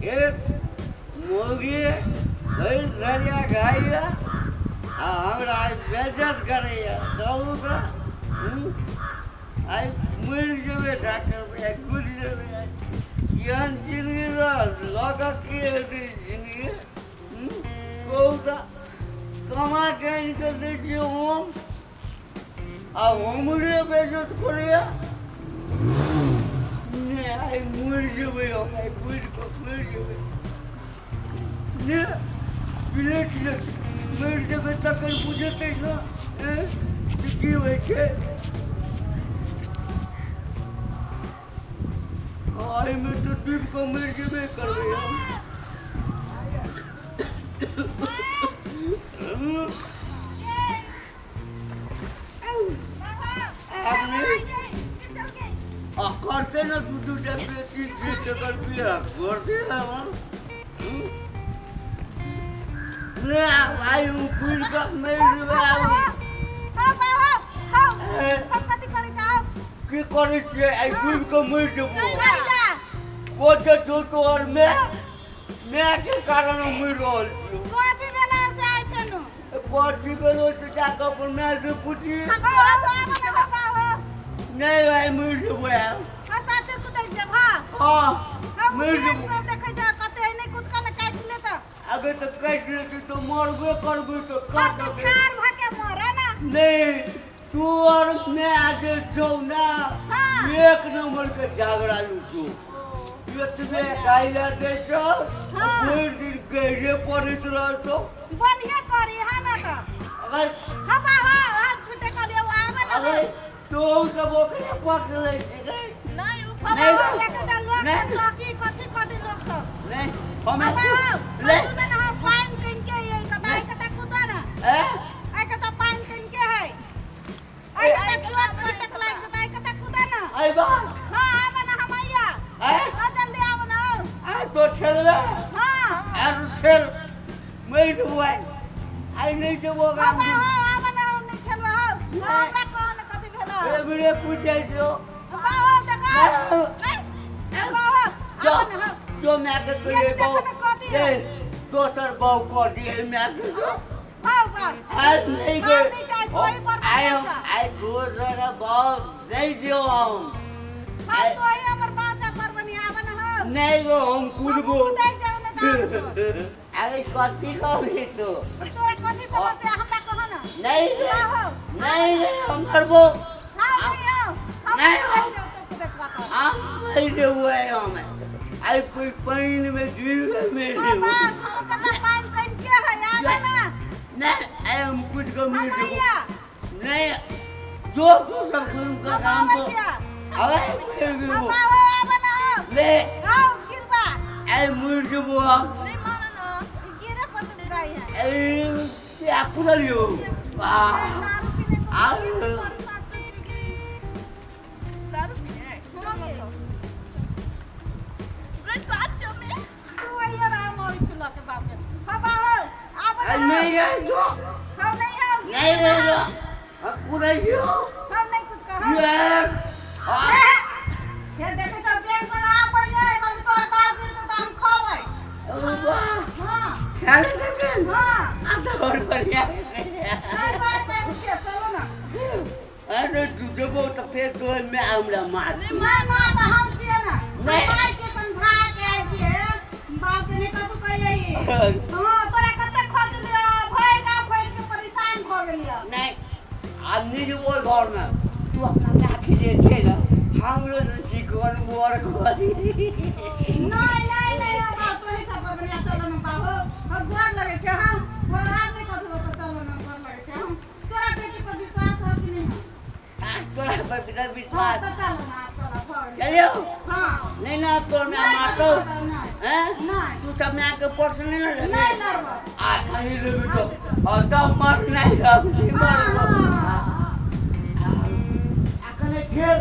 एक मौगी भरि धरिया खाइया आ हमरा बेइज्जत करैया। चलू तऽ आइ मरि जेबै डॉक्टर, आइ कुदि जेबै। केहन जिनगी लऽ कऽ की हेतै जिनगी? कहू तऽ, कमा कऽ आनि कऽ दै छियै हम आ हमरे बेइज्जत करैया। नहि, आइ मरि जेबै हम, आइ कुदि कऽ मरि जेबै। ने प्लेट मरि जेबै तखन बुझेतै ने की होइ छै। एहिमे तऽ डूबि कऽ मरि जेबे करबै हम। करते ना दू दूटा बेटी छै तकर बियाह करते हमर। आइ हम कुदि कऽ मरि जेबै। की करै छियै? आइ डूबि कऽ मरि जेबो। ओ जे छौ तोहर माय, मायके कारण हम मरि रहल छियौ। कथी भेलो से जाकऽ अपन मायसँ पूछी। नहि, आइ मरि जेबो। हँ, मरि जेबो। अगर तऽ काटि लेतै तऽ मरबे करबै। तऽ नहि, तू और मैं जे छौ ना एक नंबर के झगड़ालू छौ। एतबे खाइ लए दै छौ, भरि दिन गैरे पड़ैत रहतौ। बढ़िया करी हां ना त अगर हबा हां हम छुटे करियो आवे ना। अरे तू सब ओकरे पक्ष लै छी गै। नहीं उ फबा लेके जा लोग सब की कथि कथि लोग सब। नहीं हम ले सुन ना, हम पान किन के ये कता कता कुदा ना ए ए कता पान किन के है ए कता चोट पटक लाग कता कता कुदा ना। आइबा हां आवे ना हम आइया। ए हां जल्दी आवे ना। आ तो ठेलबे। हां आ ठेल मरि जेबो आइ। आइ नहि जेबो। हां आवे ना, हम नहीं ठेलबो। हां हमरा कौन कथि भेल? ए बिरे पूछै छौ। बाबा देखो बाबा जो जो my के कहिए बहु ए दोसर बहु कर दिए my के जो। हां बा आइ नहीं गए। कोई पर आइ हम आइ दोसर बहु नहीं जियो हम। हां तो ही हमर बाचा पर बनी आवे ना। हां नहीं गो हम कूदबो। कुदाई जाओ ना त। अरे कथी कहबी तू? तोरा कथी समस्या हमरा कह ना। नहीं नहीं नहीं हम मरबो। हां नहीं हो हम नहीं हम मरि जेबो। हम आइ कोई पानि में डूबि मरि जेबो। हम कतना पानि कइन के है आवे ना। नहीं आइ हम कूदि कऽ मरि जेबो। नहीं जो तू सब घूम कऽ काम को आवे मरि जेबो। आवे ना ले आओ गिरबा। आइ मरि जेबो हम। नहीं मानो ना गिरे पर गिराई है। ए आ कुदलियो आ आ दारू पीने चलो गई साथ में तू आइया राम और चुला के बाप रे। हां बाबा आवे ना। नहीं गए जो हम नहीं हो नहीं नहीं जो हम कुदै छियो। हम नहीं कुछ कहा। ये ये देखे सब बैंक से आ पहिले हम तोर बाप के तो हम खबै। वाह हां खाले देबे। हां आ तो और बढ़िया। नहीं बात नहीं छै, चलो ना। अरे तू जेबो तऽ फेर तोर में हमरा मार। नहीं मार मार त हम छियै ना। नहीं। माय के समझा के आइ छियै बाप के नहीं कतु कहियै। हां तोरा कते खोज लियो भरि गांव भरि के परेशान भ गेलियो। नहीं आब नहीं जेबो घर में। तू अपना काकी जे छै ना हमरो से चिकन मोर करी। नहीं नहीं नहीं हम तोही सब पर बढ़िया चलो ना बाबू। हम गोर लगे छै। हम आब नहीं कतु तो चलो ना गोर लगे छै। हम तोरा बेटी पर विश्वास हो कि नहीं? आ तोरा पर बिना विश्वास। हां तो चलो ना चलो भर चलियो। हां नहीं ना तोर में मारतो हैं? नहीं तू सब में आके पक्ष नहीं ना लेबे। नहीं लड़बो। अच्छा नहीं लेबे तो हां तब मार नहीं हम नहीं मारबो। अखने खेल